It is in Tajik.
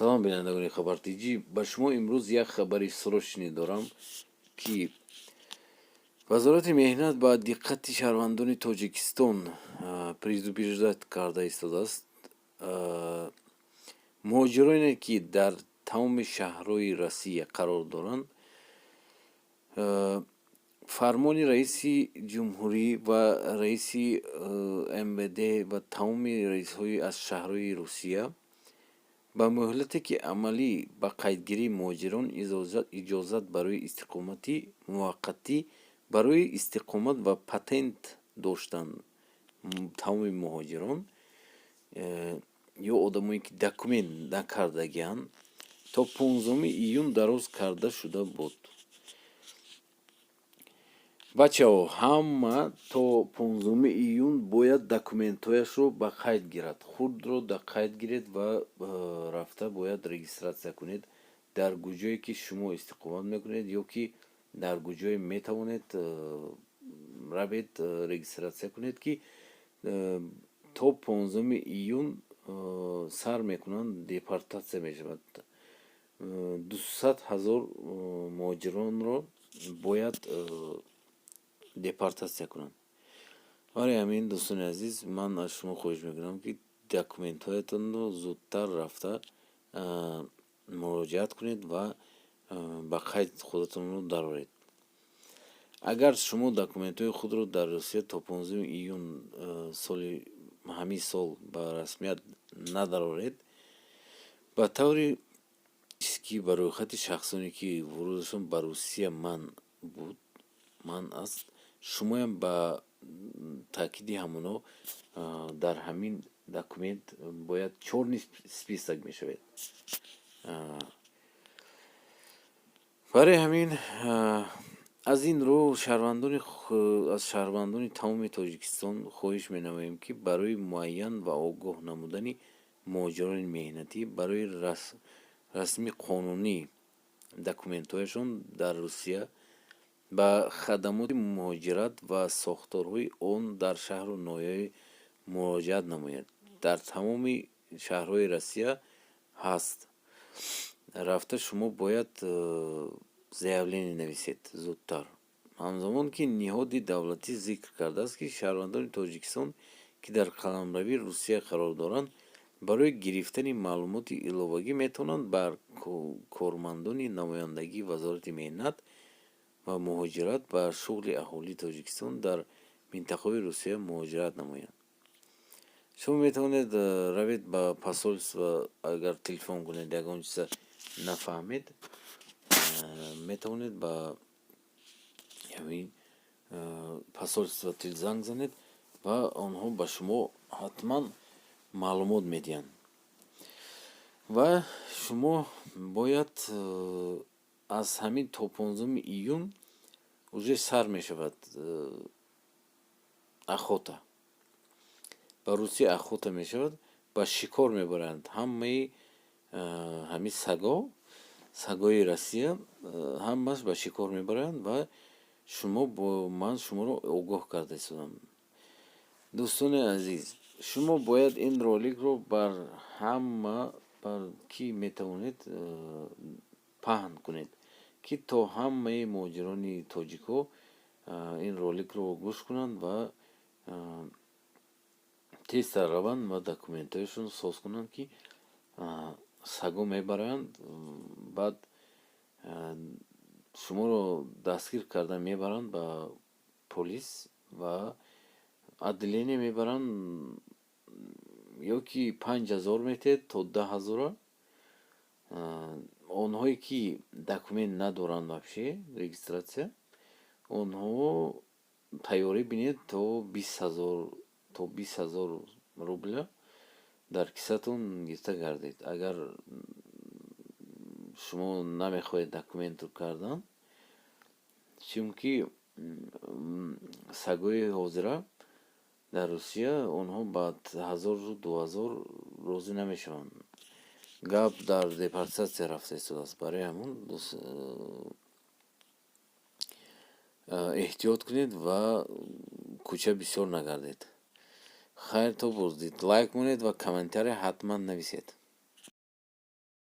Салом, бинандагони Хабар Тҷӣ. Ба шумо имрӯз як хабари срочный дорам, ки Вазорати меҳнат ба диққати шаҳрвандони Тоҷикистон предупреждать карда истодааст. Муҳоҷироне, ки дар тамоми шаҳрҳои Россия қарор доранд, фармони раиси ҷумҳурӣ ва раиси МВД ва тамоми раисҳои аз шаҳрҳои Русия ба муҳлате, ки амалӣ ба қайдгирии муҳоҷирон иҷозат барои истиқомати муваққатӣ, барои истиқомат ва патент доштанд, тамоми муҳоҷирон ё одамое, ки документ накардагианд, то 15 июн дароз карда шуда буд. Бачаҳо, ҳама то 15 июн бояд документҳояшро ба қайд гирад. Худро ба қайд гиред ва рафта бояд регистрация кунед дар куҷое, ки шумо истиқомат мекунед, ё ки дар куҷое метавонед, равед, регистрация кунед, ки то 15 июн сар мекунанд, депортация мешавад. 200 000 муҳоҷиронро бояд депортация кунанд. Барои ҳамин, дӯстони азиз, ман аз шумо хоҳиш мекунам, ки документҳоятонро зудтар рафта муроҷиат кунед ва ба қайд худатонро дароред. Агар шумо документҳои худро дар Русия то 15 июн соли ҳамин сол ба расмият надароред, ба таври ки ба рӯйхати шахсоне, ки вурудашон ба Русия манъ буд, манъ аст, шумоям ба таъкиди ҳамоно дар ҳамин документ бояд чёрный список мешавед. Барои ҳамин, аз ин рӯ, шаҳрвандони аз шаҳрвандони тамоми Тоҷикистон хоҳиш менамоем, ки барои муайян ва огоҳ намудани муҳоҷирони меҳнатӣ барои расми қонунӣ документҳояшон дар Русия ба хадамоти муҳоҷират ва сохторҳои он дар шаҳру ноҳияҳо муроҷиат намояд. Дар тамоми шаҳрҳои Россия ҳаст. Рафта шумо бояд заявление нависед зудтар. Ҳамзамон ки ниҳоди давлатӣ зикр кардааст, ки шаҳрвандони Тоҷикистон, ки дар қаламрави Русия қарор доранд, барои гирифтани маълумоти иловагӣ метавонанд ба кормандони намояндагии Вазорати меҳнат ва муҳоҷират ба шуғли аҳолии Тоҷикистон дар минтақаҳои Русия муроҷиат намоянд. Шумо метавонед равед ба посольство. Агар телефон кунед, ягон чиза нафаҳмед, метавонед ба ҳамин посольство занг занед ва онҳо ба шумо ҳатман маълумот медиҳанд. Ва шумо бояд аз ҳамин то 15 июн уже сар мешавад охота. Ба Русия охота мешавад, ба шикор мебаранд ҳамаи ҳамин саго, сагои Россия ҳамааш ба шикор мебаранд. Ва шумо, ман шуморо огоҳ карда истодам. Дӯстони азиз, шумо бояд ин роликро бар ҳама, бар кӣ метавонед, паҳн кунед, ки то ҳамаи муҳоҷирони тоҷикҳо ин роликро гӯш кунанд ва тезтар раванд ва документҳояшонро соз кунанд, ки саго мебаранд, баъд шуморо дастгир карда мебаранд ба полис ва отделение мебаранд, ё ки 5000 метиҳед то 10 000-а. Онҳое, ки документ надоранд, вообще регистрация, онҳо тайёрӣ бинед, то 20 000, то 20 000 рубля дар кисатон гирифта гардед. Агар шумо намехоҳед документро кардан, чунки сагои ҳозира дар Русия онҳо ба ҳазору 2000 розӣ намешаванд. Гап дар депортация рафта истодааст. Барои ҳамон эҳтиёт кунед ва кӯча бисёр нагардед. Хайр, то боздид. Лайк монед ва комментария ҳатман нависед.